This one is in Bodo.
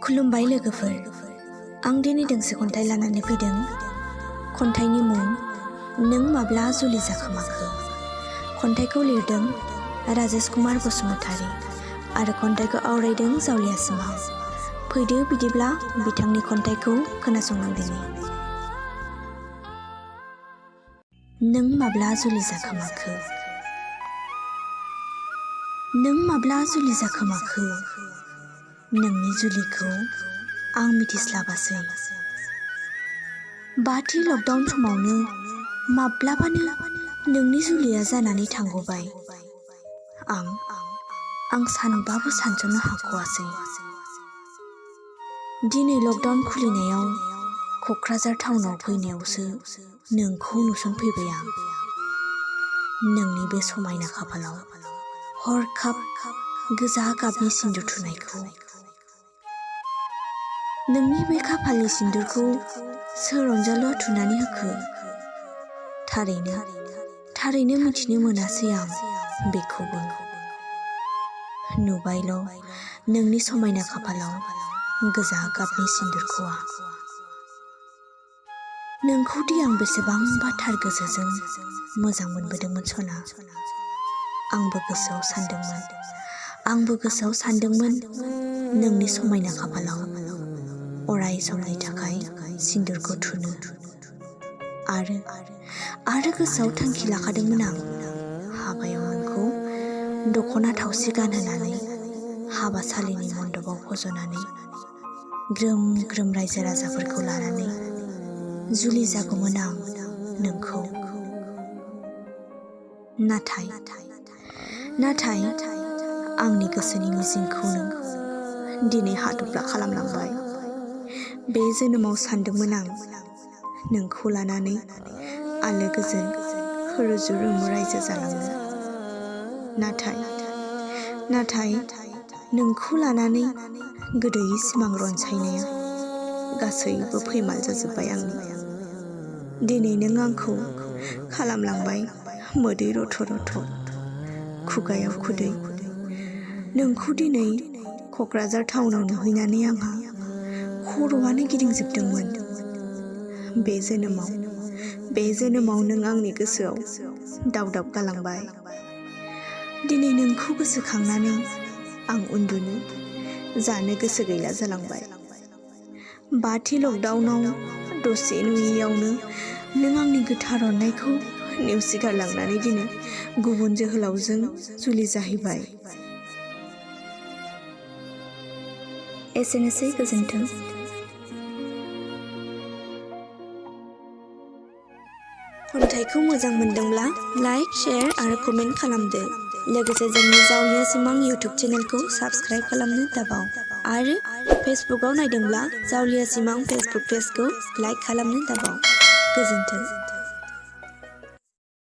खुलुमबाय लोगोफोर, आं दिनै दोंसे खन्थाइ लानानै फैदों। खन्थाइनि मुं नों माब्ला जुलि जाखोमाखो। खन्थाइखौ लिरदों राजेश कुमार बसुमतारी आरो खन्थाइखौ आवरायदों जावलिया सिमां। फैदो बिदिब्ला बिथांनि खन्थाइखौ खोनासंलांदिनि। नों माब्ला जुलि जाखोमाखो। नों माब्ला जुलि जाखोमाखो, नोंनि जुलिखौ आं मिथिस्लाबासै। बाथि लकडाउन समावनो माब्लाबानो नोंनि जुलिया जानानै थांगबाय। आं सानबाबो सानस'नो हाख'वासै। दिनै लकडाउन खुलिनायाव क'क्राझार टाउनाव फैनायावसो नोंखौ नुसनफैबाय आं। नोंनि बे समायना खाफालाव हरखाब गोजा गाबनि सिन्दुर थुनायखौ। नोंनि बे खाफालनि सिन्दुरखौ सोर अनजालुआ थुनानै होखो। थारैनो मिथिनो मोनासै आं बेखौबो। नुबायल' नोंनि समायना खाफालाव गोजा गाबनि सिन्दुरखौ। नोंखौदि आं बेसेबांबा थार गोसोजों मोजां मोनबोदोंमोन सना। आंबो गोसोआव सानदोंमोन नोंनि समायना खाफालाव अराय समनि थाखाय सिन्दुरखौ थुनो। आरो गोसोआव थांखि लाखादोंमोन आं हाबायाव नोंखौ दख'ना थावसि गानहोनानै हाबासालिनि मन्दपाव फज'नानै ग्रोम ग्रोम रायजो राजाफोरखौ लानानै जुलि जागौमोन आं नोंखौ। नाथाय आंनि गोसोनि मिजिंखौ नों दिनै हाथफ्ला खालामलांबाय। बे जोनोमाव सानदोंमोन आं नोंखौ लानानै आलो गोजोन रुजु रुमु रायजो जालांनो। नाथाय नोंखौ लानानै गोदै सिमां रनसायनाया गासैबो फैमाल जाजोब्बाय आंनि। दिनै नों आंखौ खालामलांबाय मोदै रथ' रथ', खुगायाव खुदै। नोंखौ दिनै क'क्राझार टाउनाव नुहैनानै आंहा खर'आनो गिदिंजोबदोंमोन। बे जोनोमाव नों आंनि गोसोआव दावदाब गालांबाय। दिनै नोंखौ गोसोखांनानै आं उन्दुनो जानो गोसो गैला जालांबाय। बाथि लकडाउनाव दसे नुयैयावनो नों आंनि गोथार अननायखौ नेवसिगारलांनानै दिनै गुबुन जोहोलावजों जुलि जाहैबाय। एसेनोसै, गोजोन्थों। खन्थाइखौ मोजां मोनदोंब्ला लाइक, शेयार आरो कमेन्ट खालामदो। लोगोसे जोंनि जावलिया सिमां इउटुब चेनेलखौ साबस्क्राइब खालामनो दाबाव। आरो फेसबुकआव नायदोंब्ला जावलिया सिमां फेसबुक पेजखौ लाइक खालामनो दाबाव। गोजोन्थों।